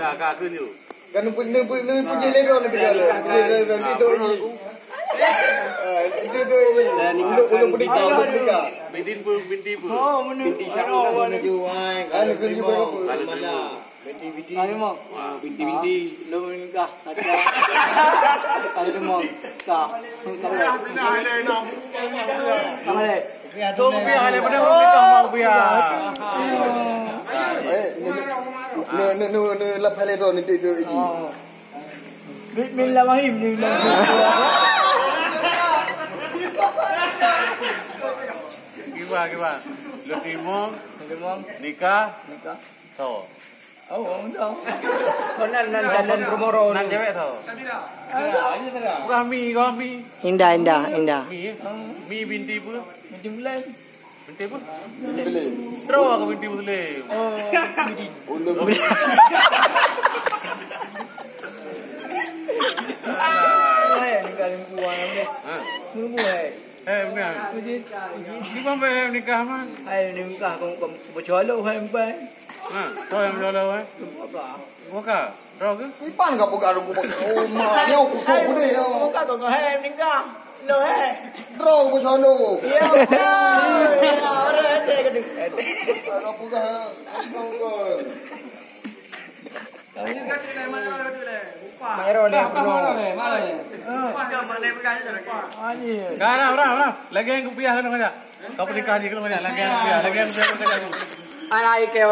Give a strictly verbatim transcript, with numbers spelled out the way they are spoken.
Ka, ka, keuneuk. Kan neupeu-, neupeu-, neupeu-, puji lé droe sigala. Puji lé droe, nanti tu ini. Ah, nanti tu ini. Uluk, uluk perdeka, uluk perdeka. Binti pun, binti pun. Oh, binti siapa? Kan kena berapa? Kalau terima. Binti, binti. Kalau terima. Wah, binti, binti. Lu nikah, kata. Kalau terima. Kah. Kalau. Kalau. Tu rupiah ada pada rupiah mau rupiah. Eh, ni, ni, ni, ni, ni lap hai lé droe ni, tu, tu, Iji. Bismillahirrahmanirrahim. Kiban, kiban. Lu timong, nikah, nikah. Tho. Oh, dah. Kau nan, nan, nan, nan, promo nan. Cewek tho. Bukan Mi, kau Mi. Indah, indah, indah. Mi, eh? Mi binti apa? Binti Bulan. Binti apa? Muslim. Droe ke binti Muslim? Oh, Muslim. Hai, ni kali puan. Ha? Nunggu, hai. Eh, benar. Uji. Ni bang nikah man. Hai, ni nikah kau, kau, kau bercolo, hai, empat. Ha, kau yang bercolo, eh? Apa? Buka. Droe ke? Ipan ka peugah dong kubah. Oh, ma, nyoe kusok gede, nyoe. Buka kau, hai, nikah. Lo, hai. Droe bercolo. Ya, ya, orang ada ke tu? Ka peugah, eh, nyoe ke. Mayro le, bro. Garah, garah, garah. Lagi yang kupiah sana banyak. Kau pernikahan ni kena banyak. Lagi yang kupiah, lagi yang kupiah. Anak ike,